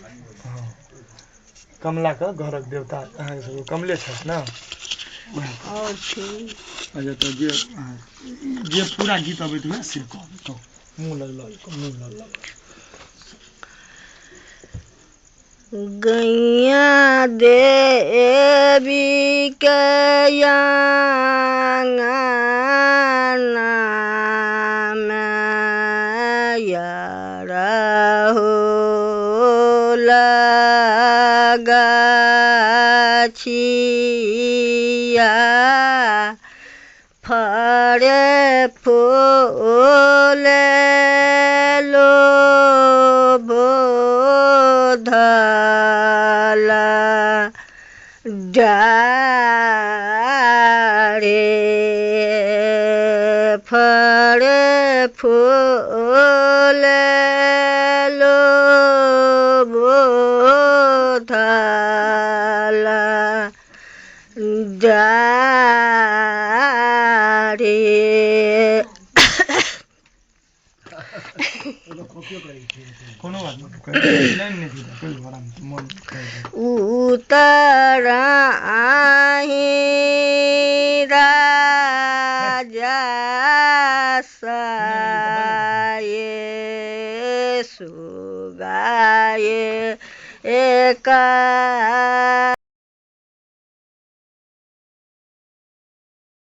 हँ, कमलाके घरक देवता अहाँके सबके कमले छथि ने? आओर ठीक। अच्छा, तऽ जे अहाँ जे पूरा गीत अबैत हुए से कहू, कहू, मुँह लग लऽ, मुँह लग लऽ। गैया देवी के आंगना में हो लगछिया, फरे फूले लोभ धला डारे, फरे फूले लोभ धला डारे। कोनो बात नहि, लाइन नहि छूटल, कहियौ आरामसँ, मन उतराही राजा साये सुगाए एका